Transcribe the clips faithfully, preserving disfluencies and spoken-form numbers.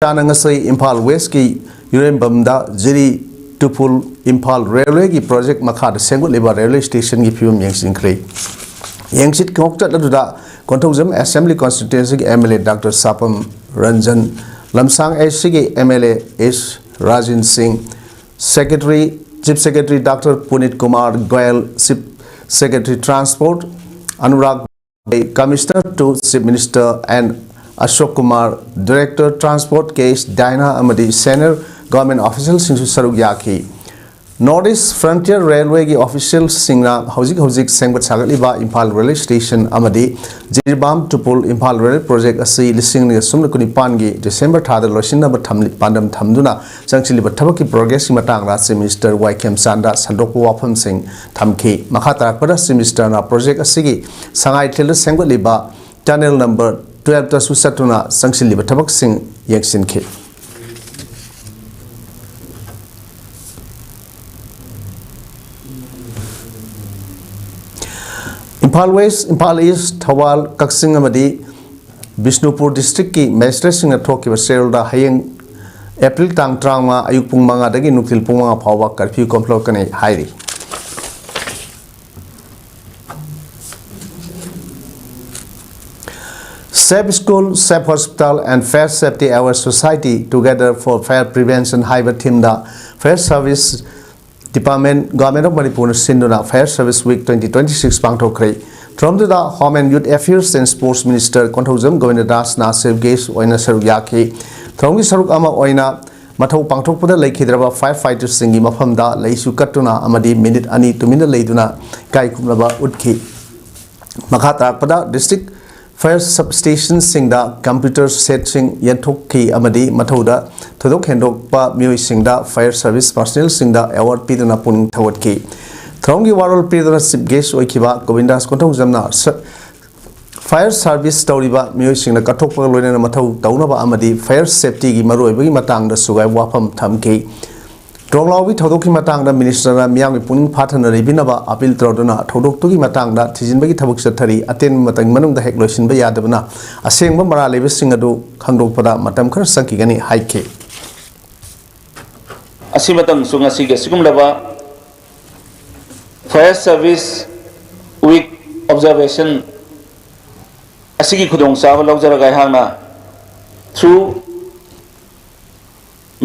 ꯆꯥꯅ ꯉꯁꯤ ꯏꯝꯐꯥꯜ ꯋꯦꯁꯀꯤ ꯌꯨꯔꯦꯝꯕꯝꯗ ꯖꯤꯔꯤ ꯇꯨꯄꯨꯜ ꯏꯝꯐꯥꯜ ꯔꯦꯜꯋꯦꯒꯤ ꯄ꯭ꯔꯣꯖꯦꯛ ꯃꯈꯥꯗ ꯁꯦꯝꯒꯠꯂꯤꯕ ꯔꯦꯜꯋꯦ ꯁ꯭ꯇꯦꯁꯟꯒꯤ ꯐꯤꯕꯝ ꯌꯦꯡꯁꯤꯟꯈ꯭ꯔꯦ꯫ ꯌꯦꯡꯁꯤꯠ ꯈꯣꯡꯆꯠ ꯑꯗꯨꯗ ꯀꯣꯟꯊꯧꯖꯝ ꯑꯦꯁꯦꯝꯕ꯭ꯂꯤ ꯀꯣꯟꯁꯇꯤꯇ꯭ꯋꯦꯟꯁꯤꯒꯤ M L A doctor Sapam Ranjan, Lamsang S ꯁꯤꯒꯤ M L A S Rajin Singh, secretary, chief secretary doctor Punit Kumar Goyal, chief secretary transport Anurag, commissioner to chief minister N Ashok Kumar, director transport K S Daina ꯑꯃꯗꯤ ꯁꯦꯅꯤꯌꯔ ꯒꯚꯔꯟꯃꯦꯟꯠ ꯑꯣꯐꯤꯁꯤꯌꯦꯜꯁꯤꯡꯁꯨ ꯁꯔꯨꯛ ꯌꯥꯈꯤ꯫ ꯅꯣꯔꯠ ꯏꯁ ꯐ꯭ꯔꯟꯇꯤꯌꯔ ꯔꯦꯜꯋꯦꯒꯤ ꯑꯣꯐꯤꯁꯤꯌꯦꯜꯁꯤꯡꯅ ꯍꯧꯖꯤꯛ ꯍꯧꯖꯤꯛ ꯁꯦꯝꯒꯠ ꯁꯥꯒꯠꯂꯤꯕ Imphal railway station ꯑꯃꯗꯤ Jiribam ꯇꯨꯄꯨꯜ Imphal rail project ꯑꯁꯤ ꯂꯤꯁꯤꯡ ꯑꯅꯤꯒ ꯁꯨꯞꯅ ꯀꯨꯟꯅꯤꯄꯥꯟꯒꯤ ꯗꯤꯁꯦꯝꯕꯔ ꯊꯥꯗ ꯂꯣꯏꯁꯤꯟꯅꯕ ꯊꯝꯂꯤ-, ꯄꯥꯟꯗꯝ ꯊꯝꯗꯨꯅ ꯆꯪꯁꯤꯜꯂꯤꯕ ꯊꯕꯛꯀꯤ ꯄ꯭ꯔꯣꯒ꯭ꯔꯦꯁꯀꯤ ꯃꯇꯥꯡꯗ ꯆꯤꯐ ꯃꯤꯅꯤꯁꯇꯔ ꯋꯥꯏ ꯈꯦꯝꯆꯥꯟꯗ ꯁꯟꯗꯣꯛꯄ ꯋꯥꯐꯝꯁꯤꯡ ꯊꯝꯈꯤ꯫ ꯃꯈꯥ ꯇꯥꯔꯛꯄꯗ ꯆꯤꯐ ꯃꯤꯅꯤꯁꯇꯔꯅ ꯄ꯭ꯔꯣꯖꯦꯛ ꯑꯁꯤꯒꯤ ꯁꯉꯥꯏꯊꯦꯜꯗ ꯁꯦꯝꯒꯠꯂꯤꯕ ꯇꯅꯦꯜ ꯅꯝꯕꯔ ꯇꯨꯋꯦꯜꯐꯇꯁꯨ ꯆꯠꯇꯨꯅ ꯆꯪꯁꯤꯜꯂꯤꯕ ꯊꯕꯛꯁꯤꯡ ꯌꯦꯡꯁꯤꯟꯈꯤ꯫ ꯏꯝꯐꯥꯜ ꯋꯦꯁ, ꯏꯝꯐꯥꯜ ꯏꯁ, ꯊꯧꯕꯥꯜ, ꯀꯛꯆꯤꯡ ꯑꯃꯗꯤ ꯕꯤꯁꯅꯨꯄꯨꯔ ꯗꯤꯁꯇ꯭ꯔꯤꯛꯀꯤ ꯃꯦꯖꯤꯁꯇ꯭ꯔꯦꯠꯁꯤꯡꯅ ꯊꯣꯛꯈꯤꯕ ꯆꯦꯔꯣꯜꯗ ꯍꯌꯦꯡ ꯑꯦꯄ꯭ꯔꯤꯜ ꯇꯥꯡ ꯇꯔꯥꯃꯉꯥ ꯑꯌꯨꯛ ꯄꯨꯡ ꯃꯉꯥꯗꯒꯤ ꯅꯨꯡꯊꯤꯜ ꯄꯨꯡ ꯃꯉꯥ ꯐꯥꯎꯕ ꯀꯔꯐ꯭ꯌꯨ ꯀꯣꯝꯊꯣꯔꯛꯀꯅꯤ ꯍꯥꯏꯔꯤ꯫ Safe School, Safe Hospital and Fire Safety Aware Society Together for Fire Prevention ꯍꯥꯏꯕ ꯊꯤꯝꯗ Fire Service Department, Government of ꯃꯅꯤꯄꯨꯔꯅ ꯁꯤꯟꯗꯨꯅ Fire Service Week twenty twenty six ꯄꯥꯡꯊꯣꯛꯈ꯭ꯔꯦ꯫ ꯊꯧꯔꯝꯗꯨꯗ Home and Youth Affairs and Sports Minister Konthoujam Govinda ꯗꯥꯁꯅ chief guest ꯑꯣꯏꯅ ꯁꯔꯨꯛ ꯌꯥꯈꯤ꯫ ꯊꯧꯔꯝꯒꯤ ꯁꯔꯨꯛ ꯑꯃ ꯑꯣꯏꯅ ꯃꯊꯧ ꯄꯥꯡꯊꯣꯛꯄꯗ ꯂꯩꯈꯤꯗ꯭ꯔꯕ fire fighterꯁꯤꯡꯒꯤ ꯃꯐꯝꯗ ꯂꯩꯁꯨ ꯀꯠꯇꯨꯅ ꯑꯃꯗꯤ ꯃꯤꯅꯤꯠ ꯑꯅꯤ ꯇꯨꯃꯤꯟꯅ ꯂꯩꯗꯨꯅ ꯏꯀꯥꯏ ꯈꯨꯝꯅꯕ ꯎꯠꯈꯤ꯫ ꯃꯈꯥ ꯇꯥꯔꯛꯄꯗ district fire substationꯁꯤꯡꯗ computer setꯁꯤꯡ ꯌꯦꯟꯊꯣꯛꯈꯤ ꯑꯃꯗꯤ ꯃꯊꯧꯗ ꯊꯣꯏꯗꯣꯛ ꯍꯦꯟꯗꯣꯛꯄ ꯃꯤꯑꯣꯏꯁꯤꯡꯗ fire service personnelꯁꯤꯡꯗ award ꯄꯤꯗꯨꯅ ꯄꯨꯛꯅꯤꯡ ꯊꯧꯒꯠꯈꯤ꯫ ꯊꯧꯔꯝꯒꯤ ꯋꯥꯔꯣꯜ ꯄꯤꯗꯨꯅ chief guest ꯑꯣꯏꯈꯤꯕ ꯒꯣꯕꯤꯟꯗꯥꯁ ꯀꯣꯟꯊꯧꯖꯝꯅ ꯁ-, fire service ꯇꯧꯔꯤꯕ ꯃꯤꯑꯣꯏꯁꯤꯡꯅ ꯀꯠꯊꯣꯛꯄꯒ ꯂꯣꯏꯅꯅ ꯃꯊꯧ ꯇꯧꯅꯕ ꯑꯃꯗꯤ fire safetyꯒꯤ ꯃꯔꯨꯑꯣꯏꯕꯒꯤ ꯃꯇꯥꯡꯗꯁꯨ ꯋꯥꯐꯝ ꯊꯝꯈꯤ꯫ ꯇ꯭ꯔꯣꯡꯂꯥꯎꯕꯤ ꯊꯧꯗꯣꯛꯀꯤ ꯃꯇꯥꯡꯗ ꯃꯤꯅꯤꯁꯇꯔꯅ ꯃꯤꯌꯥꯝꯒꯤ ꯄꯨꯛꯅꯤꯡ ꯐꯥꯊꯅ ꯂꯩꯕꯤꯅꯕ ꯑꯥꯄꯤꯜ ꯇꯧꯗꯨꯅ ꯊꯧꯗꯣꯛꯇꯨꯒꯤ ꯃꯇꯥꯡꯗ ꯊꯤꯖꯤꯟꯕꯒꯤ ꯊꯕꯛ ꯆꯠꯊꯔꯤ꯫ ꯑꯇꯦꯟꯕ ꯃꯇꯝꯒꯤ ꯃꯅꯨꯡꯗ ꯍꯦꯛ ꯂꯣꯏꯁꯤꯟꯕ ꯌꯥꯗꯕꯅ ꯑꯁꯦꯡꯕ ꯃꯔꯥꯜ ꯂꯩꯕꯁꯤꯡ ꯑꯗꯨ ꯈꯪꯗꯣꯛꯄꯗ ꯃꯇꯝ ꯈꯔ ꯆꯪꯈꯤꯒꯅꯤ ꯍꯥꯏꯈꯤ꯫ ꯑꯁꯤ ꯃꯇꯝꯁꯨ ꯉꯁꯤꯒꯤ ꯑꯁꯤꯒꯨꯝꯂꯕ Fire Service Week Observation ꯑꯁꯤꯒꯤ ꯈꯨꯗꯣꯡꯆꯥꯕ ꯂꯧꯖꯔꯒ ꯑꯩꯍꯥꯛꯅ through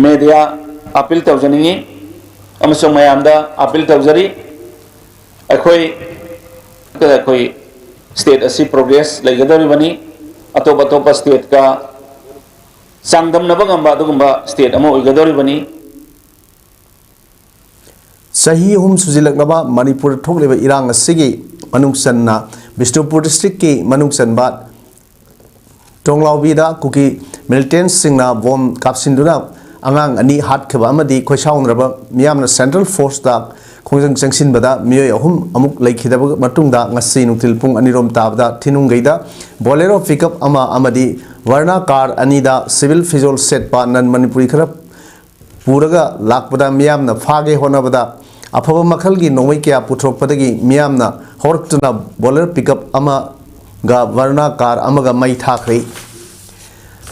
media appeal ꯇꯧꯖꯅꯤꯡꯏ ꯑꯃꯁꯨꯡ ꯃꯌꯥꯝꯗ appeal ꯇꯧꯖꯔꯤ꯫ ꯑꯩꯈꯣꯏ ꯑꯩꯈꯣꯏ state ꯑꯁꯤ progress ꯂꯩꯒꯗꯧꯔꯤꯕꯅꯤ꯫ ꯑꯇꯣꯞ ꯑꯇꯣꯞꯄ stateꯀ ꯆꯥꯡꯗꯝꯅꯕ ꯉꯝꯕ ꯑꯗꯨꯒꯨꯝꯕ state ꯑꯃ ꯑꯣꯏꯒꯗꯧꯔꯤꯕꯅꯤ꯫ ꯆꯍꯤ ꯑꯍꯨꯝ ꯁꯨꯖꯤꯜꯂꯛꯂꯕ ꯃꯅꯤꯄꯨꯔꯗ ꯊꯣꯛꯂꯤꯕ ꯏꯔꯥꯡ ꯑꯁꯤꯒꯤ ꯃꯅꯨꯡ ꯆꯟꯅ ꯕꯤꯁꯅꯨꯄꯨꯔ districtꯀꯤ ꯃꯅꯨꯡ ꯆꯟꯕ ꯇ꯭ꯔꯣꯡꯂꯥꯎꯕꯤꯗ ꯀꯨꯀꯤ militantꯁꯤꯡꯅ bomb ꯀꯥꯞꯁꯤꯟꯗꯨꯅ ꯑꯉꯥꯡ ꯑꯅꯤ ꯍꯥꯠꯈꯤꯕ ꯑꯃꯗꯤ ꯈꯣꯏꯁꯥꯎꯅꯔꯕ ꯃꯤꯌꯥꯝꯅ central forceꯇ ꯈꯣꯡꯖꯪ ꯆꯪꯁꯤꯟꯕꯗ ꯃꯤꯑꯣꯏ ꯑꯍꯨꯝ ꯑꯃꯨꯛ ꯂꯩꯈꯤꯗꯕ ꯃꯇꯨꯡꯗ ꯉꯁꯤ ꯅꯨꯡꯊꯤꯜ ꯄꯨꯡ ꯑꯅꯤꯔꯣꯝ ꯇꯥꯕꯗ ꯊꯤꯅꯨꯡꯒꯩꯗ Bolero pickup ꯑꯃ ꯑꯃꯗꯤ Verna car ꯑꯅꯤꯗ civil ꯐꯤꯖꯣꯜ ꯁꯦꯠꯄ non Manipuri ꯈꯔ ꯄꯨꯔꯒ ꯂꯥꯛꯄꯗ ꯃꯤꯌꯥꯝꯅ ꯐꯥꯒꯦ ꯍꯣꯠꯅꯕꯗ ꯑꯐꯕ ꯃꯈꯜꯒꯤ ꯅꯣꯡꯃꯩ ꯀꯌꯥ ꯄꯨꯊꯣꯔꯛꯄꯗꯒꯤ ꯃꯤꯌꯥꯝꯅ ꯍꯧꯔꯛꯇꯨꯅ Bolero pickup ꯑꯃꯒ Verna car ꯑꯃꯒ ꯃꯩ ꯊꯥꯈ꯭ꯔꯦ꯫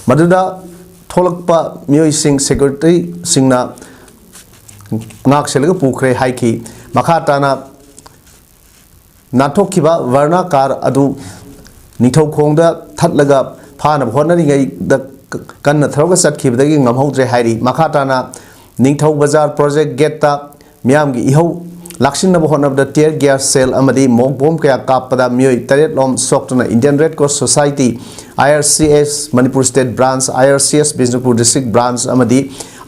ꯃꯗꯨꯗ ꯊꯣꯛꯂꯛꯄ ꯃꯤꯑꯣꯏꯁꯤꯡ securityꯁꯤꯡꯅ ꯉꯥꯛꯁꯦꯜꯂꯒ ꯄꯨꯈ꯭ꯔꯦ ꯍꯥꯏꯈꯤ꯫ ꯃꯈꯥ ꯇꯥꯅ ꯅꯥꯟꯊꯣꯛꯈꯤꯕ Verna car ꯑꯗꯨ ꯅꯤꯡꯊꯧꯈꯣꯡꯗ ꯊꯠꯂꯒ ꯐꯥꯅꯕ ꯍꯣꯠꯅꯔꯤꯉꯩꯗ ꯀꯟꯅ ꯊꯧꯔꯒ ꯆꯠꯈꯤꯕꯗꯒꯤ ꯉꯝꯍꯧꯗ꯭ꯔꯦ ꯍꯥꯏꯔꯤ꯫ ꯃꯈꯥ ꯇꯥꯅ ꯅꯤꯡꯊꯧ ꯕꯖꯥꯔ project gateꯇ ꯃꯤꯌꯥꯝꯒꯤ ꯏꯍꯧ ꯂꯥꯛꯁꯤꯟꯅꯕ ꯍꯣꯠꯅꯕꯗ tear gas shell ꯑꯃꯗꯤ mock bomb ꯀꯌꯥ ꯀꯥꯞꯄꯗ ꯃꯤꯑꯣꯏ ꯇꯔꯦꯠ ꯂꯣꯝ ꯁꯣꯛꯇꯨꯅ Indian Red Cross Society, IRCS Manipur State Branch, IRCS Bishnupur District Branch ꯑꯃꯗꯤ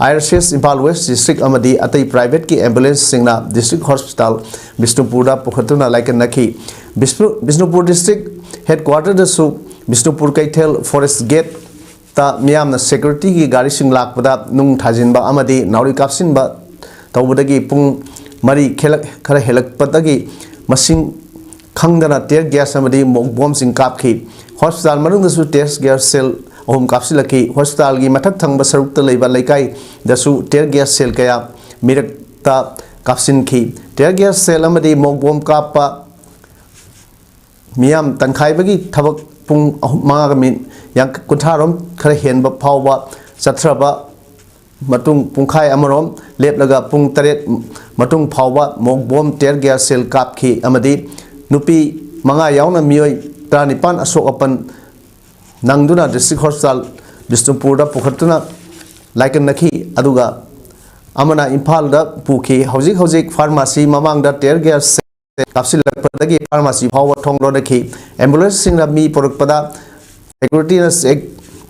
IRCS Imphal West District ꯑꯃꯗꯤ ꯑꯇꯩ privateꯀꯤ ambulanceꯁꯤꯡꯅ district hospital ꯕꯤꯁꯅꯨꯄꯨꯔꯗ ꯄꯨꯈꯠꯇꯨꯅ ꯂꯥꯏꯀꯠꯅꯈꯤ꯫ Bishnu-, Bishnupur district headquarterꯗꯁꯨ Bishnupur ꯀꯩꯊꯦꯜ forest gateꯇ ꯃꯤꯌꯥꯝꯅ securityꯒꯤ ꯒꯥꯔꯤꯁꯤꯡ ꯂꯥꯛꯄꯗ ꯅꯨꯡ ꯊꯥꯖꯤꯟꯕ ꯑꯃꯗꯤ ꯅꯥꯎꯔꯤ ꯀꯥꯞꯁꯤꯟꯕ ꯇꯧꯕꯗꯒꯤ ꯄꯨꯡ ꯃꯔꯤ ꯈꯦꯂꯛ-, ꯈꯔ ꯍꯦꯜꯂꯛꯄꯗꯒꯤ ꯃꯁꯤꯡ ꯈꯪꯗꯅ tear gas ꯑꯃꯗꯤ mock bombꯁꯤꯡ ꯀꯥꯞꯈꯤ꯫ Hospital ꯃꯅꯨꯡꯗꯁꯨ tear gas shell ꯑꯍꯨꯝ ꯀꯥꯞꯁꯤꯜꯂꯛꯈꯤ꯫ Hospitalꯒꯤ ꯃꯊꯛ ꯊꯪꯕ ꯁꯔꯨꯛꯇ ꯂꯩꯕ ꯂꯩꯀꯥꯏꯗꯁꯨ tear gas shell ꯀꯌꯥ ꯃꯤꯔꯛꯇ ꯀꯥꯞꯁꯤꯟꯈꯤ꯫ Tear gas shell ꯑꯃꯗꯤ ꯃꯣꯛ ꯕꯣꯝ ꯀꯥꯞꯄ ꯃꯤꯌꯥꯝ ꯇꯟꯈꯥꯏꯕꯒꯤ ꯊꯕꯛ ꯄꯨꯡ ꯑꯍꯨꯝ, ꯃꯉꯥꯒ ꯃꯤꯅꯤꯠ ꯌꯥꯡ-, ꯀꯨꯟꯊ꯭ꯔꯥꯔꯣꯝ ꯈꯔ ꯍꯦꯟꯕ ꯐꯥꯎꯕ ꯆꯠꯊ꯭ꯔꯕ ꯃꯇꯨꯡ, ꯄꯨꯡꯈꯥꯏ ꯑꯃꯔꯣꯝ ꯂꯦꯞꯂꯒ ꯄꯨꯡ ꯇꯔꯦꯠ ꯃꯇꯨꯡ ꯐꯥꯎꯕ ꯃꯣꯛ ꯕꯣꯝ tear gas shell ꯀꯥꯞꯈꯤ ꯑꯃꯗꯤ ꯅꯨꯄꯤ ꯃꯉꯥ ꯌꯥꯎꯅ ꯃꯤꯑꯣꯏ ꯇꯔꯥꯅꯤꯄꯥꯟ ꯑꯁꯣꯛ ꯑꯄꯟ ꯅꯪꯗꯨꯅ district hospital ꯕꯤꯁꯅꯨꯄꯨꯔꯗ ꯄꯨꯈꯠꯇꯨꯅ ꯂꯥꯏꯀꯠꯅꯈꯤ꯫ ꯑꯗꯨꯒ ꯑꯃꯅ ꯏꯝꯐꯥꯜꯗ ꯄꯨꯈꯤ꯫ ꯍꯧꯖꯤꯛ ꯍꯧꯖꯤꯛ pharmacy ꯃꯃꯥꯡꯗ tear gas ꯀꯥꯞꯁꯤꯜꯂꯛꯄꯗꯒꯤ pharmacy ꯐꯥꯎꯕ ꯊꯣꯡ ꯂꯣꯟꯅꯈꯤ꯫ Ambulance ꯁꯤꯡꯅ ꯃꯤ ꯄꯨꯔꯛꯄꯗ security ꯅ check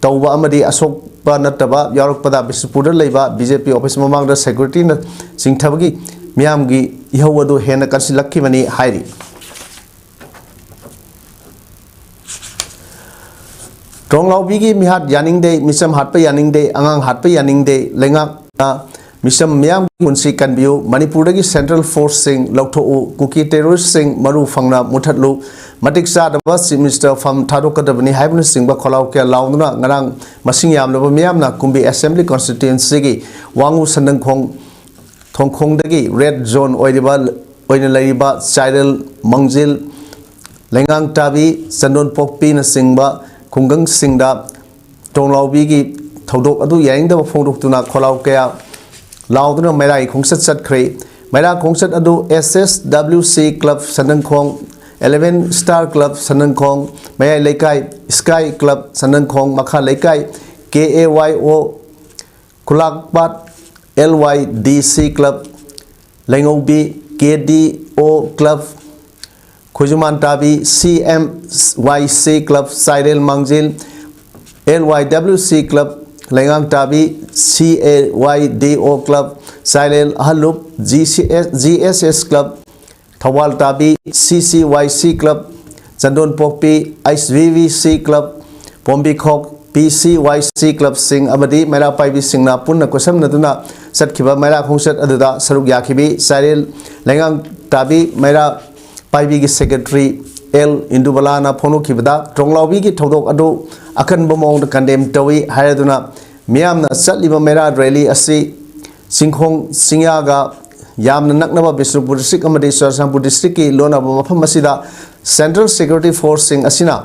ꯇꯧꯕ ꯑꯃꯗꯤ ꯑꯁꯣꯛꯄ ꯅꯠꯇꯕ ꯌꯥꯎꯔꯛꯄꯗ ꯕꯤꯁꯅꯨꯄꯨꯔꯗ ꯂꯩꯕ B J P office ꯃꯃꯥꯡꯗ security ꯅ ꯆꯤꯡꯊꯕꯒꯤ ꯃꯤꯌꯥꯝꯒꯤ ꯏꯍꯧ ꯑꯗꯨ ꯍꯦꯟꯅ ꯀꯟꯁꯤꯜꯂꯛꯈꯤꯕꯅꯤ ꯍꯥꯏꯔꯤ꯫ ꯇ꯭ꯔꯣꯡꯂꯥꯎꯕꯤꯒꯤ ꯃꯤꯍꯥꯠ ꯌꯥꯅꯤꯡꯗꯦ, ꯃꯤꯆꯝ ꯍꯥꯠꯄ ꯌꯥꯅꯤꯡꯗꯦ, ꯑꯉꯥꯡ ꯍꯥꯠꯄ ꯌꯥꯅꯤꯡꯗꯦ, ꯂꯩꯉꯥꯛꯅ ꯃꯤꯆꯝ ꯃꯤꯌꯥꯝꯒꯤ ꯄꯨꯟꯁꯤ ꯀꯟꯕꯤꯌꯨ, ꯃꯅꯤꯄꯨꯔꯗꯒꯤ central force ꯁꯤꯡ ꯂꯧꯊꯣꯛꯎ, ꯀꯨꯀꯤ terrorist ꯁꯤꯡ ꯃꯔꯨ ꯐꯪꯅ ꯃꯨꯊꯠꯂꯨ, ꯃꯇꯤꯛ ꯆꯥꯗꯕ Chief Minister ꯐꯝ ꯊꯥꯗꯣꯛꯀꯗꯕꯅꯤ ꯍꯥꯏꯕꯅꯆꯤꯡꯕ ꯈꯣꯜꯂꯥꯎ ꯀꯌꯥ ꯂꯥꯎꯗꯨꯅ ꯉꯔꯥꯡ ꯃꯁꯤꯡ ꯌꯥꯝꯂꯕ ꯃꯤꯌꯥꯝꯅ ꯀꯨꯝꯕꯤ Assembly Constituency ꯒꯤ ꯋꯥꯉꯨ ꯁꯟꯗꯪꯈꯣꯡ ꯊꯣꯡꯈꯣꯡꯗꯒꯤ red zone ꯑꯣꯏꯔꯤꯕ, ꯑꯣꯏꯅ ꯂꯩꯔꯤꯕ ꯆꯥꯏꯔꯦꯜ, ꯃꯥꯡꯖꯤꯜ, ꯂꯩꯉꯥꯡ ꯇꯥꯕꯤ, ꯆꯟꯗꯣꯟ ꯄꯣꯛꯄꯤꯅꯆꯤꯡꯕ ꯈꯨꯡꯒꯪꯁꯤꯡꯗ ꯇ꯭ꯔꯣꯡꯂꯥꯎꯕꯤꯒꯤ ꯊꯧꯗꯣꯛ ꯑꯗꯨ ꯌꯥꯅꯤꯡꯗꯕ ꯐꯣꯡꯗꯣꯛꯇꯨꯅ ꯈꯣꯜꯂꯥꯎ ꯀꯌꯥ ꯂꯥꯎꯗꯨꯅ ꯃꯩꯔꯥꯒꯤ ꯈꯣꯡꯆꯠ ꯆꯠꯈ꯭ꯔꯦ꯫ ꯃꯩꯔꯥ ꯈꯣꯡꯆꯠ ꯑꯗꯨ S S W C club ꯁꯟꯗꯪꯈꯣꯡ, eleven Star club ꯁꯟꯗꯪꯈꯣꯡ, ꯃꯌꯥꯏ ꯂꯩꯀꯥꯏ Sky club ꯁꯟꯗꯪꯈꯣꯡ, ꯃꯈꯥ ꯂꯩꯀꯥꯏ K A Y O, ꯈꯨꯂꯥꯛꯄꯥꯠ L Y D C club, ꯂꯩꯉꯧꯕꯤ K D O club, ꯈꯣꯏꯖꯨꯃꯥꯟ ꯇꯥꯕꯤ C M Y C club, ꯆꯥꯏꯔꯦꯜ ꯃꯥꯡꯖꯤꯜ L Y W C club, ꯂꯩꯉꯥꯡ ꯇꯥꯕꯤ C A Y D O club, ꯆꯥꯏꯔꯦꯜ ꯑꯍꯜꯂꯨꯞ G C S, G S S club, Thoubal ꯇꯥꯕꯤ C C Y C club, ꯆꯟꯗꯣꯟ ꯄꯣꯛꯄꯤ H V V C club, ꯄꯣꯝꯕꯤꯈꯣꯛ P C Y C club ꯁꯤꯡ ꯑꯃꯗꯤ ꯃꯩꯔꯥ ꯄꯥꯏꯕꯤꯁꯤꯡꯅ ꯄꯨꯟꯅ ꯈꯨꯠꯁꯝꯅꯗꯨꯅ ꯆꯠꯈꯤꯕ ꯃꯩꯔꯥ ꯈꯣꯡꯆꯠ ꯑꯗꯨꯗ ꯁꯔꯨꯛ ꯌꯥꯈꯤꯕꯤ ꯆꯥꯏꯔꯦꯜ ꯂꯩꯉꯥꯡ ꯇꯥꯕꯤ ꯃꯩꯔꯥ ꯄꯥꯏꯕꯤꯒꯤ secretary L ꯏꯟꯗꯨꯕꯂꯥꯅ ꯐꯣꯡꯗꯣꯛꯈꯤꯕꯗ, ꯇ꯭ꯔꯣꯡꯂꯥꯎꯕꯤꯒꯤ ꯊꯧꯗꯣꯛ ꯑꯗꯨ ꯑꯀꯟꯕ ꯃꯑꯣꯡꯗ condemn ꯇꯧꯏ ꯍꯥꯏꯔꯗꯨꯅ ꯃꯤꯌꯥꯝꯅ ꯆꯠꯂꯤꯕ ꯃꯩꯔꯥ rally ꯑꯁꯤ ꯆꯤꯡꯈꯣꯡ ꯆꯤꯡꯌꯥꯒ ꯌꯥꯝꯅ ꯅꯛꯅꯕ ꯕꯤꯁꯅꯨꯄꯨꯔ ꯗꯤꯁꯇ꯭ꯔꯤꯛ ꯑꯃꯗꯤ ꯆꯨꯔꯆꯥꯟꯄꯨꯔ ꯗꯤꯁꯇ꯭ꯔꯤꯛꯀꯤ ꯂꯣꯟꯅꯕ ꯃꯐꯝ ꯑꯁꯤꯗ ꯁꯦꯟꯇ꯭ꯔꯦꯜ ꯁꯦꯀ꯭ꯌꯨꯔꯤꯇꯤ ꯐꯣꯔꯁꯁꯤꯡ ꯑꯁꯤꯅ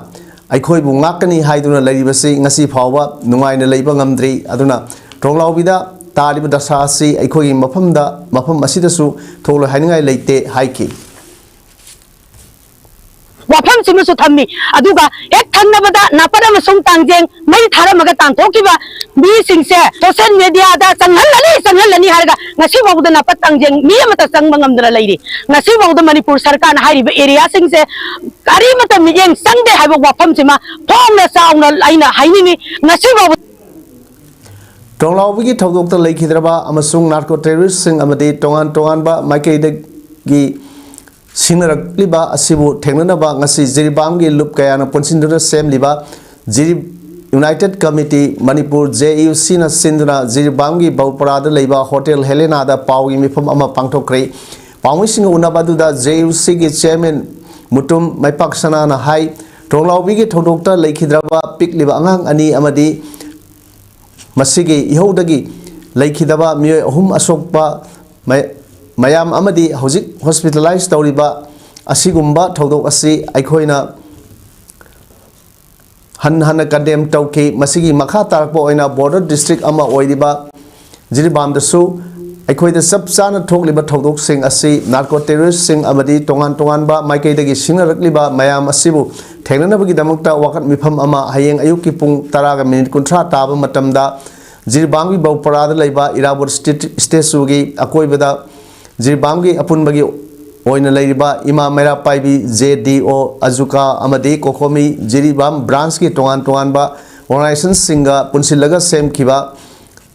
ꯑꯩꯈꯣꯏꯕꯨ ꯉꯥꯛꯀꯅꯤ ꯍꯥꯏꯗꯨꯅ ꯂꯩꯔꯤꯕꯁꯤ ꯉꯁꯤ ꯐꯥꯎꯕ ꯅꯨꯡꯉꯥꯏꯅ ꯂꯩꯕ ꯉꯝꯗ꯭ꯔꯤ꯫ ꯑꯗꯨꯅ ꯇ꯭ꯔꯣꯡꯂꯥꯎꯕꯤꯗ ꯇꯥꯔꯤꯕ ꯗꯁꯥ ꯑꯁꯤ ꯑꯩꯈꯣꯏꯒꯤ ꯃꯐꯝꯗ, ꯃꯐꯝ ꯑꯁꯤꯗꯁꯨ ꯊꯣꯛꯂꯣꯏ ꯍꯥꯏꯅꯤꯡꯉꯥꯏ ꯂꯩꯇꯦ ꯍꯥꯏꯈꯤ꯫ ꯋꯥꯐꯝꯁꯤꯃꯁꯨ ꯊꯝꯃꯤ꯫ ꯑꯗꯨꯒ ꯍꯦꯛ ꯊꯪꯅꯕꯗ ꯅꯥꯄꯠ ꯑꯃꯁꯨꯡ ꯇꯥꯡꯖꯦꯡ ꯃꯩ ꯊꯥꯔꯝꯃꯒ ꯇꯥꯟꯊꯣꯛꯈꯤꯕ ꯃꯤꯁꯤꯡꯁꯦ ꯁꯣꯁꯤꯌꯦꯜ ꯃꯦꯗꯤꯌꯥꯗ ꯆꯪꯍꯜꯂꯅꯤ, ꯆꯪꯍꯜꯂꯅꯤ ꯍꯥꯏꯔꯒ ꯉꯁꯤ ꯐꯥꯎꯕꯗ ꯅꯥꯄꯠ ꯇꯥꯡꯖꯦꯡ ꯃꯤ ꯑꯃꯠꯇ ꯆꯪꯕ ꯉꯝꯗꯅ ꯂꯩꯔꯤ꯫ ꯉꯁꯤ ꯐꯥꯎꯕꯗ ꯃꯅꯤꯄꯨꯔ ꯁꯔꯀꯥꯔꯅ ꯍꯥꯏꯔꯤꯕ ꯑꯦꯔꯤꯌꯥꯁꯤꯡꯁꯦ ꯀꯔꯤꯃꯠꯇ ꯃꯤꯠꯌꯦꯡ ꯆꯪꯗꯦ ꯍꯥꯏꯕ ꯋꯥꯐꯝꯁꯤꯃ ꯐꯣꯡꯅ ꯆꯥꯎꯅ ꯑꯩꯅ ꯍꯥꯏꯅꯤꯡꯉꯤ꯫ ꯉꯁꯤ ꯐꯥꯎꯕ ꯇ꯭ꯔꯣꯡꯂꯥꯎꯕꯤꯒꯤ ꯊꯧꯗꯣꯛꯇ ꯂꯩꯈꯤꯗ꯭ꯔꯕ ꯑꯃꯁꯨꯡ ꯅꯥꯔꯀꯣ ꯇꯦꯔꯣꯔꯤꯁ꯭ꯠꯁꯤꯡ ꯑꯃꯗꯤ ꯇꯣꯉꯥꯟ ꯇꯣꯉꯥꯟꯕ ꯃꯥꯏꯀꯩꯗꯒꯤ ꯁꯤꯡꯅꯔꯛꯂꯤꯕ ꯑꯁꯤꯕꯨ ꯊꯦꯡꯅꯅꯕ ꯉꯁꯤ ꯖꯤꯔꯤꯕꯥꯝꯒꯤ ꯂꯨꯞ ꯀꯌꯥꯅ ꯄꯨꯟꯁꯤꯟꯗꯨꯅ ꯁꯦꯝꯂꯤꯕ Jiri united committee Manipur, J U ꯁꯤꯅ ꯁꯤꯟꯗꯨꯅ ꯖꯤꯔꯤꯕꯥꯝꯒꯤ ꯕꯧꯄꯔꯥꯗ ꯂꯩꯕ ꯍꯣꯇꯦꯜ ꯍꯦꯂꯦꯅꯥꯗ ꯄꯥꯎꯒꯤ ꯃꯤꯐꯝ ꯑꯃ ꯄꯥꯡꯊꯣꯛꯈ꯭ꯔꯦ꯫ ꯄꯥꯎꯃꯤꯁꯤꯡꯒ ꯎꯅꯕ ꯑꯗꯨꯗ ꯖꯦ ꯌꯨ ꯁꯤꯒꯤ ꯆꯤꯌꯔꯃꯦꯟ ꯃꯨꯇꯨꯝ ꯃꯩꯄꯥꯛ ꯁꯅꯥꯅ ꯍꯥꯏ, ꯇ꯭ꯔꯣꯡꯂꯥꯎꯕꯤꯒꯤ ꯊꯧꯗꯣꯛꯇ ꯂꯩꯈꯤꯗ꯭ꯔꯕ ꯄꯤꯛꯂꯤꯕ ꯑꯉꯥꯡ ꯑꯅꯤ ꯑꯃꯗꯤ ꯃꯁꯤꯒꯤ ꯏꯍꯧꯗꯒꯤ ꯂꯩꯈꯤꯗꯕ ꯃꯤꯑꯣꯏ ꯑꯍꯨꯝ ꯑꯁꯣꯛꯄ ꯃꯌꯥꯝ ꯑꯃꯗꯤ ꯍꯧꯖꯤꯛ ꯍꯣꯁꯄꯤꯇꯥꯂꯥꯏꯖ ꯇꯧꯔꯤꯕ ꯑꯁꯤꯒꯨꯝꯕ ꯊꯧꯗꯣꯛ ꯑꯁꯤ ꯑꯩꯈꯣꯏꯅ ꯍꯟꯅ ꯍꯟꯅ ꯀꯟꯗꯦꯝ ꯇꯧꯈꯤ꯫ ꯃꯁꯤꯒꯤ ꯃꯈꯥ ꯇꯥꯔꯛꯄ ꯑꯣꯏꯅ ꯕꯣꯔꯗꯔ ꯗꯤꯁꯇ꯭ꯔꯤꯛ ꯑꯃ ꯑꯣꯏꯔꯤꯕ ꯖꯤꯔꯤꯕꯥꯝꯗꯁꯨ ꯑꯩꯈꯣꯏꯗ ꯆꯞ ꯆꯥꯅ ꯊꯣꯛꯂꯤꯕ ꯊꯧꯗꯣꯛꯁꯤꯡ ꯑꯁꯤ ꯅꯥꯔꯀꯣ ꯇꯦꯔꯣꯔꯤꯁ꯭ꯠꯁꯤꯡ ꯑꯃꯗꯤ ꯇꯣꯉꯥꯟ ꯇꯣꯉꯥꯟꯕ ꯃꯥꯏꯀꯩꯗꯒꯤ ꯁꯤꯡꯅꯔꯛꯂꯤꯕ ꯃꯌꯥꯝ ꯑꯁꯤꯕꯨ ꯊꯦꯡꯅꯅꯕꯒꯤꯗꯃꯛꯇ ꯋꯥꯀꯠ ꯃꯤꯐꯝ ꯑꯃ ꯍꯌꯦꯡ ꯑꯌꯨꯛꯀꯤ ꯄꯨꯡ ꯇꯔꯥꯒ ꯃꯤꯅꯤꯠ ꯀꯨꯟꯊ꯭ꯔꯥ ꯇꯥꯕ ꯃꯇꯝꯗ ꯖꯤꯔꯤꯕꯥꯝꯒꯤ ꯕꯧꯄꯔꯥꯗ ꯂꯩꯕ ꯏꯔꯥꯕꯣꯠ ꯁ꯭ꯇꯦ-, ꯁ꯭ꯇꯦꯆꯨꯒꯤ ꯑꯀꯣꯏꯕꯗ ꯖꯤꯔꯤꯕꯥꯝꯒꯤ ꯑꯄꯨꯟꯕꯒꯤ ꯑꯣꯏꯅ ꯂꯩꯔꯤꯕ ꯏꯃꯥ ꯃꯩꯔꯥ ꯄꯥꯏꯕꯤ, ꯖꯦ ꯗꯤ ꯑꯣ, ꯑꯖꯨꯀꯥ ꯑꯃꯗꯤ ꯀꯣꯀꯣꯃꯤ ꯖꯤꯔꯤꯕꯥꯝ ꯕ꯭ꯔꯥꯟꯁꯀꯤ ꯇꯣꯉꯥꯟ ꯇꯣꯉꯥꯟꯕ ꯑꯣꯔꯒꯅꯥꯏꯖꯦꯁꯟꯁꯤꯡꯒ ꯄꯨꯟꯁꯤꯜꯂꯒ ꯁꯦꯝꯈꯤꯕ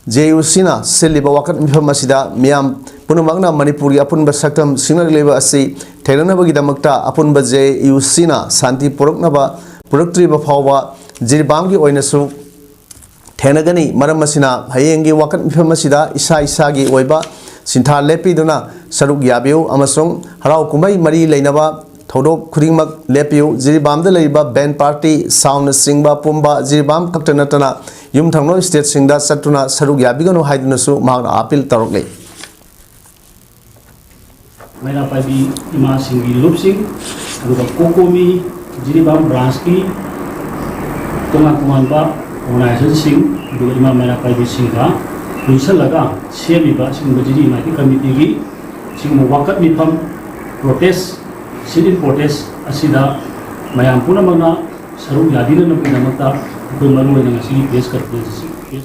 ꯖꯦ ꯌꯨ ꯁꯤꯅ ꯁꯤꯜꯂꯤꯕ ꯋꯥꯀꯠ ꯃꯤꯐꯝ ꯑꯁꯤꯗ ꯃꯤꯌꯥꯝ ꯄꯨꯝꯅꯃꯛꯅ ꯃꯅꯤꯄꯨꯔꯒꯤ ꯑꯄꯨꯟꯕ ꯁꯛꯇꯝ ꯁꯤꯡꯅꯔꯛꯂꯤꯕ ꯑꯁꯤ ꯊꯦꯡꯅꯅꯕꯒꯤꯗꯃꯛꯇ ꯑꯄꯨꯟꯕ ꯖꯦ ꯌꯨ ꯁꯤꯅ ꯁꯥꯟꯇꯤ ꯄꯨꯔꯛꯅꯕ, ꯄꯨꯔꯛꯇ꯭ꯔꯤꯕ ꯐꯥꯎꯕ ꯖꯤꯔꯤꯕꯥꯝꯒꯤ ꯑꯣꯏꯅꯁꯨ ꯊꯦꯡꯅꯒꯅꯤ꯫ ꯃꯔꯝ ꯑꯁꯤꯅ ꯍꯌꯦꯡꯒꯤ ꯋꯥꯀꯠ ꯃꯤꯐꯝ ꯑꯁꯤꯗ ꯏꯁꯥ ꯏꯁꯥꯒꯤ ꯑꯣꯏꯕ ꯁꯤꯟꯊꯥ ꯂꯦꯞꯄꯤꯗꯨꯅ ꯁꯔꯨꯛ ꯌꯥꯕꯤꯌꯨ ꯑꯃꯁꯨꯡ ꯍꯔꯥꯎ ꯀꯨꯝꯍꯩ ꯃꯔꯤ ꯂꯩꯅꯕ ꯊꯧꯗꯣꯛ ꯈꯨꯗꯤꯡꯃꯛ ꯂꯦꯞꯄꯤꯌꯨ꯫ ꯖꯤꯔꯤꯕꯥꯝꯗ ꯂꯩꯔꯤꯕ ꯕꯦꯟ ꯄꯥꯔꯇꯤ, ꯁꯥꯎꯟꯅꯆꯤꯡꯕ ꯄꯨꯝꯕ ꯖꯤꯔꯤꯕꯥꯝ ꯈꯛꯇ ꯅꯠꯇꯅ ꯌꯨꯝ ꯊꯪꯅꯕ ꯁ꯭ꯇꯦꯠꯁꯤꯡꯗ ꯆꯠꯇꯨꯅ ꯁꯔꯨꯛ ꯌꯥꯕꯤꯒꯅꯨ ꯍꯥꯏꯗꯨꯅꯁꯨ ꯃꯍꯥꯛꯅ ꯑꯥꯄꯤꯜ ꯇꯧꯔꯛꯂꯤ꯫ ꯃꯩꯔꯥ ꯄꯥꯏꯕꯤ ꯏꯃꯥꯁꯤꯡꯒꯤ ꯂꯨꯞꯁꯤꯡ, ꯑꯗꯨꯒ ꯀꯣꯀꯣꯃꯤ ꯖꯤꯔꯤꯕꯥꯝ ꯕ꯭ꯔꯥꯟꯁꯀꯤ ꯇꯣꯉꯥꯟ ꯇꯣꯉꯥꯟꯕ ꯑꯣꯔꯒꯅꯥꯏꯖꯦꯁꯟꯁꯤꯡ, ꯑꯗꯨꯒ ꯏꯃꯥ ꯃꯩꯔꯥ ꯄꯥꯏꯕꯤꯁꯤꯡꯒ ꯄꯨꯟꯁꯤꯜꯂꯒ ꯁꯦꯝꯃꯤꯕ ꯑꯁꯤꯒꯨꯝꯕ ꯖꯤꯔꯤ ꯏꯃꯥꯒꯤ ꯀꯃꯤꯇꯤꯒꯤ ꯁꯤꯒꯨꯝꯕ ꯋꯥꯀꯠ ꯃꯤꯐꯝ, ꯄ꯭ꯔꯣꯇꯦꯁ, ꯁꯤꯠ ꯏꯟ ꯄ꯭ꯔꯣꯇꯦꯁ ꯑꯁꯤꯗ ꯃꯌꯥꯝ ꯄꯨꯝꯅꯃꯛꯅ ꯁꯔꯨꯛ ꯌꯥꯕꯤꯅꯅꯕꯒꯤꯗꯃꯛꯇ ꯑꯩꯈꯣꯏ ꯃꯔꯨꯑꯣꯏꯅ ꯉꯁꯤꯒꯤ ꯄ꯭ꯔꯦꯁ ꯀꯟꯐꯔꯦꯟꯁ ꯑꯁꯤ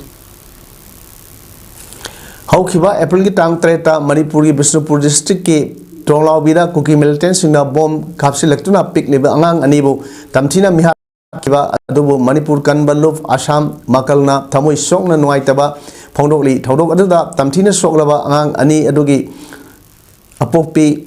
ꯍꯧꯈꯤꯕ ꯑꯦꯄ꯭ꯔꯤꯜꯒꯤ ꯇꯥꯡ ꯇꯔꯦꯠꯇ ꯃꯅꯤꯄꯨꯔꯒꯤ ꯕꯤꯁꯅꯨꯄꯨꯔ ꯗꯤꯁꯇ꯭ꯔꯤꯛꯀꯤ ꯇ꯭ꯔꯣꯡꯂꯥꯎꯕꯤꯗ ꯀꯨꯀꯤ ꯃꯤꯂꯤꯇꯦꯟꯁꯤꯡꯅ ꯕꯣꯝ ꯀꯥꯞꯁꯤꯜꯂꯛꯇꯨꯅ ꯄꯤꯛꯂꯤꯕ ꯑꯉꯥꯡ ꯑꯅꯤꯕꯨ ꯇꯝꯊꯤꯅ ꯃꯤꯍꯥꯠꯈꯤꯕ ꯑꯗꯨꯕꯨ ꯃꯅꯤꯄꯨꯔ ꯀꯟꯕ ꯂꯨꯞ ꯑꯁꯥꯝ ꯃꯀꯜꯅ ꯊꯃꯣꯏ ꯁꯣꯛꯅ ꯅꯨꯡꯉꯥꯏꯇꯕ ꯐꯣꯡꯗꯣꯛꯂꯤ꯫ ꯊꯧꯗꯣꯛ ꯑꯗꯨꯗ ꯇꯝꯊꯤꯅ ꯁꯣꯛꯂꯕ ꯑꯉꯥꯡ ꯑꯅꯤ ꯑꯗꯨꯒꯤ ꯑꯄꯣꯛꯄꯤ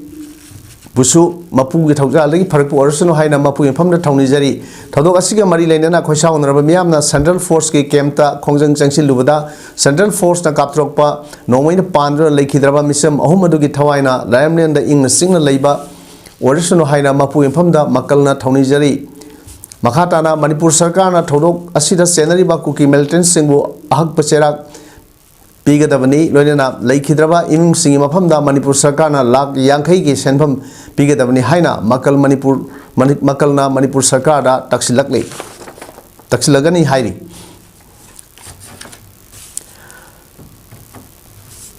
ꯕꯨꯁꯨ ꯃꯄꯨꯒꯤ ꯊꯧꯖꯥꯜꯗꯒꯤ ꯐꯔꯛꯄ ꯑꯣꯏꯔꯁꯅꯨ ꯍꯥꯏꯅ ꯃꯄꯨꯒꯤ ꯃꯐꯝꯗ ꯊꯧꯅꯤꯖꯔꯤ꯫ ꯊꯧꯗꯣꯛ ꯑꯁꯤꯒ ꯃꯔꯤ ꯂꯩꯅꯅ ꯈꯣꯏꯁꯥꯎꯅꯔꯕ ꯃꯤꯌꯥꯝꯅ ꯁꯦꯟꯇ꯭ꯔꯦꯜ ꯐꯣꯔꯁꯀꯤ ꯀꯦꯝꯞꯇ ꯈꯣꯡꯖꯪ ꯆꯪꯁꯤꯜꯂꯨꯕꯗ ꯁꯦꯟꯇ꯭ꯔꯦꯜ ꯐꯣꯔꯁꯅ ꯀꯥꯞꯊꯣꯔꯛꯄ ꯅꯣꯡꯃꯩꯅ ꯄꯥꯟꯗꯨꯅ ꯂꯩꯈꯤꯗ꯭ꯔꯕ ꯃꯤꯆꯝ ꯑꯍꯨꯝ ꯑꯗꯨꯒꯤ ꯊꯋꯥꯏꯅ ꯂꯥꯏꯔꯝꯂꯦꯟꯗ ꯏꯪꯅ ꯆꯤꯛꯅ ꯂꯩꯕ ꯑꯣꯏꯔꯁꯅꯨ ꯍꯥꯏꯅ ꯃꯄꯨꯒꯤ ꯃꯐꯝꯗ ꯃꯀꯜꯅ ꯊꯧꯅꯤꯖꯔꯤ꯫ ꯃꯈꯥ ꯇꯥꯅ ꯃꯅꯤꯄꯨꯔ ꯁꯔꯀꯥꯔꯅ ꯊꯧꯗꯣꯛ ꯑꯁꯤꯗ ꯆꯦꯟꯅꯔꯤꯕ ꯀꯨꯀꯤ ꯃꯤꯂꯤꯇꯦꯟꯁꯤꯡꯕꯨ ꯑꯍꯛꯄ ꯆꯩꯔꯥꯛ ꯄꯤꯒꯗꯕꯅꯤ, ꯂꯣꯏꯅꯅ ꯂꯩꯈꯤꯗ꯭ꯔꯕ ꯏꯃꯨꯡꯁꯤꯡꯒꯤ ꯃꯐꯝꯗ ꯃꯅꯤꯄꯨꯔ ꯁꯔꯀꯥꯔꯅ ꯂꯥꯈ ꯌꯥꯡꯈꯩꯒꯤ ꯁꯦꯟꯐꯝ ꯄꯤꯒꯗꯕꯅꯤ ꯍꯥꯏꯅ ꯃꯀꯜ ꯃꯅꯤꯄꯨꯔ, ꯃꯅꯤ-, ꯃꯀꯜꯅ ꯃꯅꯤꯄꯨꯔ ꯁꯔꯀꯥꯔꯗ ꯇꯛꯁꯤꯜꯂꯛꯂꯤ, ꯇꯛꯁꯤꯜꯂꯒꯅꯤ ꯍꯥꯏꯔꯤ꯫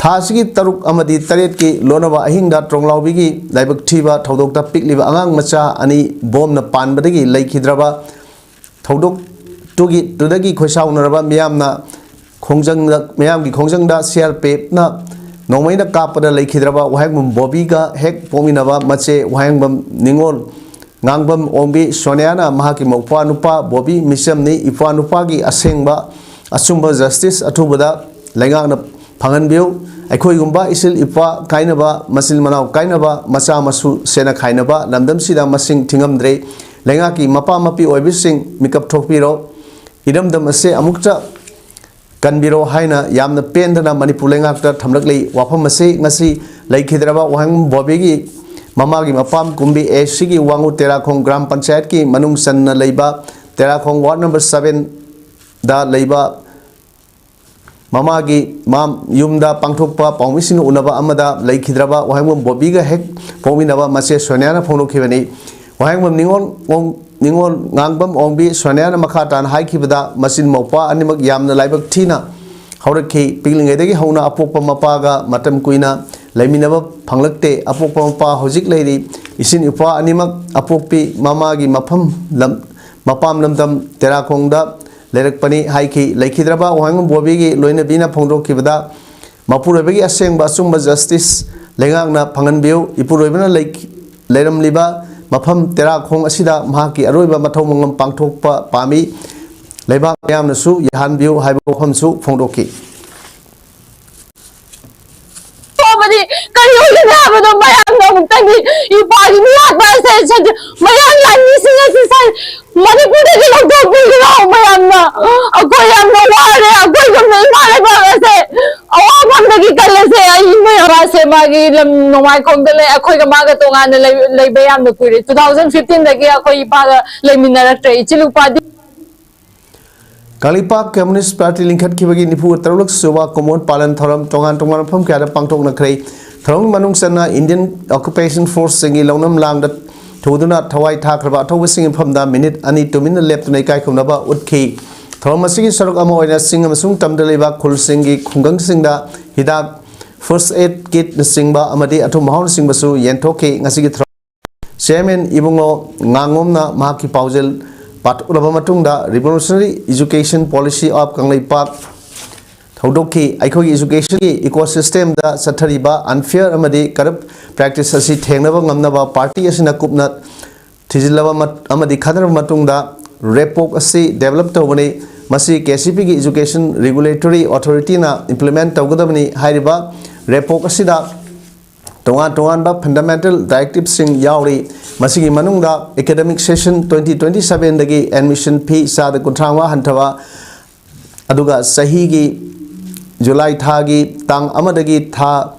ꯊꯥ ꯑꯁꯤꯒꯤ ꯇꯔꯨꯛ ꯑꯃꯗꯤ ꯇꯔꯦꯠꯀꯤ ꯂꯣꯟꯅꯕ ꯑꯍꯤꯡꯗ ꯇ꯭ꯔꯣꯡꯂꯥꯎꯕꯤꯒꯤ ꯂꯥꯏꯕꯛ ꯊꯤꯕ ꯊꯧꯗꯣꯛꯇ ꯄꯤꯛꯂꯤꯕ ꯑꯉꯥꯡ ꯃꯆꯥ ꯑꯅꯤ ꯕꯣꯝꯅ ꯄꯥꯟꯕꯗꯒꯤ ꯂꯩꯈꯤꯗ꯭ꯔꯕ ꯊꯧꯗꯣꯛꯇꯨꯒꯤ, ꯇꯨꯗꯒꯤ ꯈꯣꯏꯁꯥꯎꯅꯔꯕ ꯃꯤꯌꯥꯝꯅ ꯈꯣꯡꯖꯪꯗ, ꯃꯤꯌꯥꯝꯒꯤ ꯈꯣꯡꯖꯪꯗ ꯁꯤ ꯑꯥꯔ ꯄꯤ ꯑꯦꯐꯅ ꯅꯣꯡꯃꯩꯅ ꯀꯥꯞꯄꯗ ꯂꯩꯈꯤꯗ꯭ꯔꯕ ꯋꯥꯍꯦꯡꯕꯝ ꯕꯣꯕꯤꯒ ꯍꯦꯛ ꯄꯣꯛꯃꯤꯟꯅꯕ ꯃꯆꯦ ꯋꯥꯍꯦꯡꯕꯝ ꯅꯤꯉꯣꯜ ꯉꯥꯡꯕꯝ ꯑꯣꯡꯕꯤ ꯁꯣꯅꯤꯌꯥꯅ ꯃꯍꯥꯛꯀꯤ ꯃꯧꯄ꯭ꯋꯥ ꯅꯨꯄꯥ ꯕꯣꯕꯤ ꯃꯤꯆꯝꯅꯤ, ꯏꯄ꯭ꯋꯥ ꯅꯨꯄꯥꯒꯤ ꯑꯁꯦꯡꯕ ꯑꯆꯨꯝꯕ ꯖꯁꯇꯤꯁ ꯑꯊꯨꯕꯗ ꯂꯩꯉꯥꯛꯅ ꯐꯪꯍꯟꯕꯤꯌꯨ꯫ ꯑꯩꯈꯣꯏꯒꯨꯝꯕ ꯏꯆꯤꯜ ꯏꯄ꯭ꯋꯥ ꯀꯥꯏꯅꯕ, ꯃꯆꯤꯜ ꯃꯅꯥꯎ ꯀꯥꯏꯅꯕ, ꯃꯆꯥ ꯃꯁꯨ ꯁꯦꯟꯅ ꯈꯥꯏꯅꯕ ꯂꯝꯗꯝꯁꯤꯗ ꯃꯁꯤꯡ ꯊꯤꯉꯝꯗ꯭ꯔꯦ꯫ ꯂꯩꯉꯥꯛꯀꯤ ꯃꯄꯥ ꯃꯄꯤ ꯑꯣꯏꯕꯁꯤꯡ ꯃꯤꯀꯞ ꯊꯣꯛꯄꯤꯔꯣ꯫ ꯏꯔꯝꯗꯝ ꯑꯁꯦ ꯑꯃꯨꯛꯇ ꯀꯟꯕꯤꯔꯣ ꯍꯥꯏꯅ ꯌꯥꯝꯅ ꯄꯦꯟꯗꯅ ꯃꯅꯤꯄꯨꯔ ꯂꯩꯉꯥꯛꯇ ꯊꯝꯂꯛꯂꯤ꯫ ꯋꯥꯐꯝ ꯑꯁꯤ ꯉꯁꯤ ꯂꯩꯈꯤꯗ꯭ꯔꯕ ꯋꯥꯍꯦꯡꯕꯝ ꯕꯣꯕꯤꯒꯤ ꯃꯃꯥꯒꯤ ꯃꯄꯥꯝ ꯀꯨꯝꯕꯤ ꯑꯦ ꯁꯤꯒꯤ ꯋꯥꯡꯉꯨ ꯇꯦꯔꯥꯈꯣꯡ ꯒ꯭ꯔꯥꯝ ꯄꯟꯆꯥꯌꯠꯀꯤ ꯃꯅꯨꯡ ꯆꯟꯅ ꯂꯩꯕ ꯇꯦꯔꯥꯈꯣꯡ ꯋꯥꯔꯗ ꯅꯝꯕꯔ ꯁꯕꯦꯟꯗ ꯂꯩꯕ ꯃꯃꯥꯒꯤ ꯃꯥꯝ ꯌꯨꯝꯗ ꯄꯥꯡꯊꯣꯛꯄ ꯄꯥꯎꯃꯤꯁꯤꯡꯒ ꯎꯅꯕ ꯑꯃꯗ ꯂꯩꯈꯤꯗ꯭ꯔꯕ ꯋꯥꯍꯦꯡꯕꯝ ꯕꯣꯕꯤꯒ ꯍꯦꯛ ꯄꯣꯛꯃꯤꯟꯅꯕ ꯃꯆꯦ ꯁꯣꯅꯤꯌꯥꯅ ꯐꯣꯡꯗꯣꯛꯈꯤꯕꯅꯤ꯫ ꯋꯥꯍꯦꯡꯕꯝ ꯅꯤꯉꯣꯜ ꯑꯣꯡ-, ꯅꯤꯉꯣꯜ ꯉꯥꯡꯕꯝ ꯑꯣꯡꯕꯤ ꯁꯣꯅꯤꯌꯥꯅ ꯃꯈꯥ ꯇꯥꯅ ꯍꯥꯏꯈꯤꯕꯗ, ꯃꯆꯤꯟ ꯃꯧꯄ꯭ꯋꯥ ꯑꯅꯤꯃꯛ ꯌꯥꯝꯅ ꯂꯥꯏꯕꯛ ꯊꯤꯅ ꯍꯧꯔꯛꯈꯤ꯫ ꯄꯤꯛꯂꯤꯉꯩꯗꯒꯤ ꯍꯧꯅ ꯑꯄꯣꯛꯄ ꯃꯄꯥꯒ ꯃꯇꯝ ꯀꯨꯏꯅ ꯂꯩꯃꯤꯟꯅꯕ ꯐꯪꯂꯛꯇꯦ꯫ ꯑꯄꯣꯛꯄ ꯃꯄꯥ ꯍꯧꯖꯤꯛ ꯂꯩꯔꯤ꯫ ꯏꯆꯤꯟ ꯏꯄ꯭ꯋꯥ ꯑꯅꯤꯃꯛ ꯑꯄꯣꯛꯄꯤ ꯃꯃꯥꯒꯤ ꯃꯐꯝ ꯂꯝ-, ꯃꯄꯥꯝ ꯂꯝꯗꯝ ꯇꯦꯔꯥꯈꯣꯡꯗ ꯂꯩꯔꯛꯄꯅꯤ ꯍꯥꯏꯈꯤ꯫ ꯂꯩꯈꯤꯗ꯭ꯔꯕ ꯋꯥꯍꯦꯡꯕꯝ ꯕꯣꯕꯤꯒꯤ ꯂꯣꯏꯅꯕꯤꯅ ꯐꯣꯡꯗꯣꯛꯈꯤꯕꯗ, ꯃꯄꯨꯔꯣꯏꯕꯒꯤ ꯑꯁꯦꯡꯕ ꯑꯆꯨꯝꯕ ꯖꯁꯇꯤꯁ ꯂꯩꯉꯥꯛꯅ ꯐꯪꯍꯟꯕꯤꯌꯨ꯫ ꯏꯄꯨꯔꯣꯏꯕꯅ ꯂꯩ-, ꯂꯩꯔꯝꯂꯤꯕ ꯃꯐꯝ ꯇꯦꯔꯥꯈꯣꯡ ꯑꯁꯤꯗ ꯃꯍꯥꯛꯀꯤ ꯑꯔꯣꯏꯕ ꯃꯊꯧ ꯃꯉꯝ ꯄꯥꯡꯊꯣꯛꯄ ꯄꯥꯝꯃꯤ꯫ ꯂꯩꯕꯥꯛ ꯃꯤꯌꯥꯝꯅꯁꯨ ꯌꯥꯍꯟꯕꯤꯌꯨ ꯍꯥꯏꯕ ꯋꯥꯐꯝꯁꯨ ꯐꯣꯡꯗꯣꯛꯈꯤ꯫ ꯇꯧꯕꯗꯤ ꯀꯔꯤ ꯑꯣꯏꯒꯅꯤ ꯍꯥꯏꯕꯗꯣ ꯃꯌꯥꯝꯅ ꯑꯃꯨꯛꯇꯪꯗꯤ ꯏꯄꯥꯒꯤ ꯃꯤꯍꯥꯠꯄ ꯑꯁꯦ ꯁꯟ-, ꯃꯌꯥꯝ ꯂꯥꯟꯃꯤꯁꯤꯡ ꯑꯁꯤ ꯁꯟ-, ꯃꯅꯤꯄꯨꯔꯗꯒꯤ ꯂꯧꯊꯣꯛꯄꯤꯈ꯭ꯔꯣ꯫ ꯃꯌꯥꯝꯅ ꯑꯩꯈꯣꯏ ꯌꯥꯝꯅ ꯋꯥꯔꯦ꯫ ꯑꯩꯈꯣꯏꯒꯨꯝꯅ ꯏꯃꯥ ꯂꯩꯕꯥꯛ ꯑꯁꯦ ꯑꯋꯥꯐꯝꯗꯒꯤ ꯀꯜꯂꯁꯦ꯫ ꯑꯩ ꯃꯌꯥꯝ ꯃꯥꯁꯦ ꯃꯥꯒꯤ ꯂꯝ ꯅꯣꯡꯃꯥꯏꯈꯣꯡꯗ ꯂꯩ꯫ ꯑꯩꯈꯣꯏꯒ ꯃꯥꯒ ꯇꯣꯉꯥꯟꯅ ꯂꯩ-, ꯂꯩꯕ ꯌꯥꯝꯅ ꯀꯨꯏꯔꯦ꯫ Two thousand fifteen ꯗꯒꯤ ꯑꯩꯈꯣꯏ ꯏꯄꯥꯒ ꯂꯩꯃꯤꯟꯅꯔꯛꯇ꯭ꯔꯦ꯫ ꯏꯆꯤꯜ ꯏꯄ꯭ꯋꯥꯗꯤ ꯀꯪꯂꯩꯄꯥꯛ ꯀꯝꯃ꯭ꯌꯨꯅꯤꯁ꯭ꯠ ꯄꯥꯔꯇꯤ ꯂꯤꯡꯈꯠꯈꯤꯕꯒꯤ ꯅꯤꯐꯨ ꯇꯔꯨꯛꯂꯛ ꯁꯨꯕ ꯀꯨꯝꯑꯣꯟ ꯄꯥꯂꯟ ꯊꯧꯔꯝ ꯇꯣꯉꯥꯟ ꯇꯣꯉꯥꯟꯕ ꯃꯐꯝ ꯀꯌꯥꯗ ꯄꯥꯡꯊꯣꯛꯅꯈ꯭ꯔꯦ꯫ ꯊꯧꯔꯝꯒꯤ ꯃꯅꯨꯡ ꯆꯟꯅ Indian Occupation Force ꯁꯤꯡꯒꯤ ꯂꯧꯅꯝ ꯂꯥꯡꯗ ꯊꯨꯗꯨꯅ ꯊꯋꯥꯏ ꯊꯥꯈ꯭ꯔꯕ ꯑꯊꯧꯕꯁꯤꯡꯒꯤ ꯃꯐꯝꯗ ꯃꯤꯅꯤꯠ ꯑꯅꯤ ꯇꯨꯃꯤꯟꯅ ꯂꯦꯞꯇꯨꯅ ꯏꯀꯥꯏ ꯈꯨꯝꯅꯕ ꯎꯠꯈꯤ꯫ ꯊꯧꯔꯝ ꯑꯁꯤꯒꯤ ꯁꯔꯨꯛ ꯑꯃ ꯑꯣꯏꯅ ꯆꯤꯡ ꯑꯃꯁꯨꯡ ꯇꯝꯗ ꯂꯩꯕ ꯈꯨꯜꯁꯤꯡꯒꯤ ꯈꯨꯡꯒꯪꯁꯤꯡꯗ ꯍꯤꯗꯥꯛ, first aid kit ꯅꯆꯤꯡꯕ ꯑꯃꯗꯤ ꯑꯊꯨꯝ ꯑꯍꯥꯎꯅꯆꯤꯡꯕꯁꯨ ꯌꯦꯟꯊꯣꯛꯈꯤ꯫ ꯉꯁꯤꯒꯤ ꯊꯧꯔꯝ Chairman ꯏꯕꯨꯡꯉꯣ ꯉꯥꯉꯣꯝꯅ ꯃꯍꯥꯛꯀꯤ ꯄꯥꯎꯖꯦꯜ ꯄꯥꯊꯣꯛꯂꯕ ꯃꯇꯨꯡꯗ Revolutionary Education Policy of Kangleipak ꯍꯧꯗꯣꯛꯈꯤ꯫ ꯑꯩꯈꯣꯏꯒꯤ education ꯒꯤ ecosystem ꯗ ꯆꯠꯊꯔꯤꯕ unfair ꯑꯃꯗꯤ corrupt practice ꯑꯁꯤ ꯊꯦꯡꯅꯕ ꯉꯝꯅꯕ party ꯑꯁꯤꯅ ꯀꯨꯞꯅ ꯊꯤꯖꯤꯜꯂꯕ ꯃꯠ-, ꯑꯃꯗꯤ ꯈꯟꯅꯔꯕ ꯃꯇꯨꯡꯗ REPOK ꯑꯁꯤ develop ꯇꯧꯕꯅꯤ꯫ ꯃꯁꯤ KCP ꯒꯤ Education Regulatory Authority ꯅ implement ꯇꯧꯒꯗꯕꯅꯤ꯫ ꯍꯥꯏꯔꯤꯕ REPOK ꯑꯁꯤꯗ ꯇꯣꯉꯥꯟ ꯇꯣꯉꯥꯟꯕ fundamental directive ꯁꯤꯡ ꯌꯥꯎꯔꯤ꯫ ꯃꯁꯤꯒꯤ ꯃꯅꯨꯡꯗ academic session twenty twenty seven ꯗꯒꯤ admission fee ꯆꯥꯗ ꯀꯨꯟꯊ꯭ꯔꯥ ꯃꯉꯥ ꯍꯟꯊꯕ, ꯑꯗꯨꯒ ꯆꯍꯤꯒꯤ July ꯊꯥꯒꯤ ꯇꯥꯡ ꯑꯃꯗꯒꯤ ꯊꯥ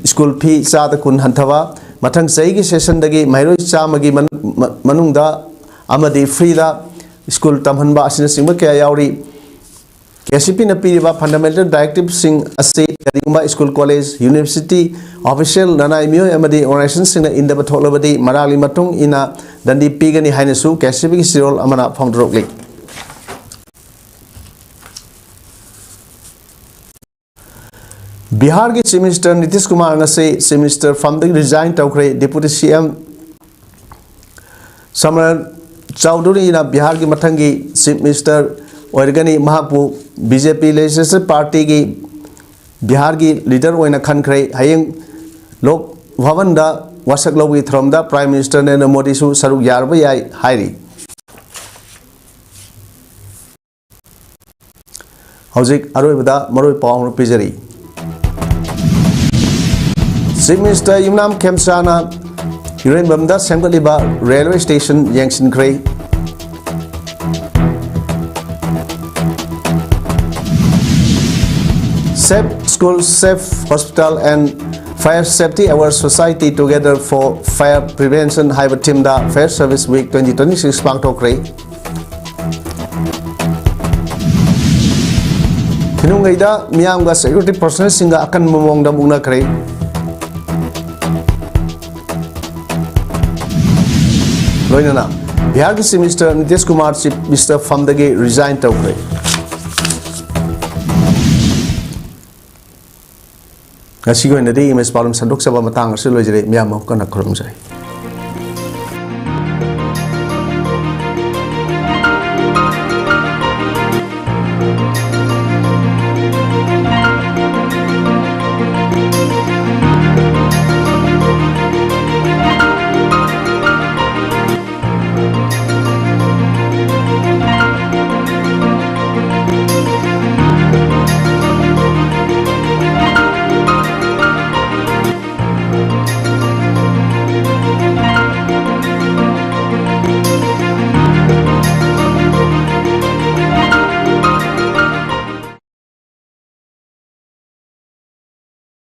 school fee ꯆꯥꯗ ꯀꯨꯟ ꯍꯟꯊꯕ, ꯃꯊꯪ ꯆꯍꯤꯒꯤ ꯁꯦꯁꯟꯗꯒꯤ ꯃꯍꯩꯔꯣꯏ ꯆꯥꯝꯃꯒꯤ ꯃꯅꯨꯡꯗ ꯑꯃꯗꯤ ꯐ꯭ꯔꯤꯗ ꯁ꯭ꯀꯨꯜ ꯇꯝꯍꯟꯕ ꯑꯁꯤꯅꯆꯤꯡꯕ ꯀꯌꯥ ꯌꯥꯎꯔꯤ꯫ ꯀꯦ ꯁꯤ ꯄꯤꯅ ꯄꯤꯔꯤꯕ ꯐꯟꯗꯥꯃꯦꯟꯇꯦꯜ ꯗꯥꯏꯔꯦꯛꯇꯤꯞꯁꯤꯡ ꯑꯁꯤ ꯀꯔꯤꯒꯨꯝꯕ ꯁ꯭ꯀꯨꯜ, ꯀꯣꯂꯦꯖ, ꯌꯨꯅꯤꯚꯔꯁꯤꯇꯤ, ꯑꯣꯐꯤꯁꯤꯌꯦꯜ ꯅꯅꯥꯏ ꯃꯤꯑꯣꯏ ꯑꯃꯗꯤ ꯑꯣꯔꯒꯅꯥꯏꯖꯦꯁꯟꯁꯤꯡꯅ ꯏꯟꯗꯕ ꯊꯣꯛꯂꯕꯗꯤ ꯃꯔꯥꯜꯒꯤ ꯃꯇꯨꯡ ꯏꯟꯅ ꯗꯟꯗꯤ ꯄꯤꯒꯅꯤ ꯍꯥꯏꯅꯁꯨ ꯀꯦ ꯁꯤ ꯄꯤꯒꯤ ꯆꯦꯔꯣꯜ ꯑꯃꯅ ꯐꯣꯡꯗꯣꯔꯛꯂꯤ꯫ ꯕꯤꯍꯥꯔꯒꯤ ꯆꯤꯐ ꯃꯤꯅꯤꯁꯇꯔ ꯅꯤꯇꯤꯁ ꯀꯨꯃꯥꯔ ꯉꯁꯤ ꯆꯤꯐ ꯃꯤꯅꯤꯁꯇꯔ ꯐꯝꯗꯒꯤ ꯔꯤꯖꯥꯏꯟ ꯇꯧꯈ꯭ꯔꯦ꯫ ꯗꯤꯄꯨꯇꯤ ꯁꯤ ꯑꯦꯝ ꯁꯝꯔꯟ ꯆꯧꯙꯨꯔꯤꯅ ꯕꯤꯍꯥꯔꯒꯤ ꯃꯊꯪꯒꯤ ꯆꯤꯐ ꯃꯤꯅꯤꯁꯇꯔ ꯑꯣꯏꯔꯒꯅꯤ꯫ ꯃꯍꯥꯛꯄꯨ ꯕꯤ ꯖꯦ ꯄꯤ ꯂꯦꯖꯤꯁꯂꯦꯆꯔ ꯄꯥꯔꯇꯤꯒꯤ ꯕꯤꯍꯥꯔꯒꯤ ꯂꯤꯗꯔ ꯑꯣꯏꯅ ꯈꯟꯈ꯭ꯔꯦ꯫ ꯍꯌꯦꯡ ꯂꯣꯛ ꯚꯕꯟꯗ ꯋꯥꯁꯛ ꯂꯧꯕꯒꯤ ꯊꯧꯔꯝꯗ ꯄ꯭ꯔꯥꯏꯝ ꯃꯤꯅꯤꯁꯇꯔ ꯅꯔꯦꯟꯗ꯭ꯔ ꯃꯣꯗꯤꯁꯨ ꯁꯔꯨꯛ ꯌꯥꯔꯕ ꯌꯥꯏ ꯍꯥꯏꯔꯤ꯫ ꯍꯧꯖꯤꯛ ꯑꯔꯣꯏꯕꯗ ꯃꯔꯨꯑꯣꯏ ꯄꯥꯎ ꯑꯃ ꯄꯤꯖꯔꯤ꯫ ꯆꯤꯐ ꯃꯤꯅꯤꯁꯇꯔ ꯌꯨꯝꯅꯥꯝ ꯈꯦꯝꯆꯥꯅ ꯏꯔꯣꯏꯕꯝꯗ ꯁꯦꯝꯒꯠꯂꯤꯕ ꯔꯦꯜꯋꯦ ꯁ꯭ꯇꯦꯁꯟ ꯌꯦꯡꯁꯤꯟꯈ꯭ꯔꯦ꯫ Safe School, Safe Hospital and Fire Safety Aware Society Together for Fire Prevention ꯍꯥꯏꯕ ꯊꯤꯝꯗ Fire Service Week twenty twenty six ꯄꯥꯡꯊꯣꯛꯈ꯭ꯔꯦ꯫ ꯊꯤꯅꯨꯡꯒꯩꯗ ꯃꯤꯌꯥꯝꯒ ꯁꯦꯀ꯭ꯌꯨꯔꯤꯇꯤ ꯄꯔꯁꯣꯅꯦꯜꯁꯤꯡꯒ ꯑꯀꯟꯕ ꯃꯑꯣꯡꯗ ꯃꯨꯛꯅꯈ꯭ꯔꯦ꯫ ꯂꯣꯏꯅꯅ ꯕꯤꯍꯥꯔꯒꯤ chief minister Nitish Kumar chief minister ꯐꯝꯗꯒꯤ ꯔꯤꯖꯥꯏꯟ ꯇꯧꯈ꯭ꯔꯦ꯫ ꯉꯁꯤꯒꯤ ꯑꯣꯏꯅꯗꯤ ꯏꯃꯦꯖ ꯄꯥꯎꯗꯝ ꯁꯟꯗꯣꯛꯆꯕ ꯃꯇꯥꯡ ꯑꯁꯤꯗ ꯂꯣꯏꯖꯔꯦ꯫ ꯃꯤꯌꯥꯝ ꯑꯃꯨꯛ ꯀꯟꯅ ꯈꯨꯔꯨꯝꯖꯔꯤ꯫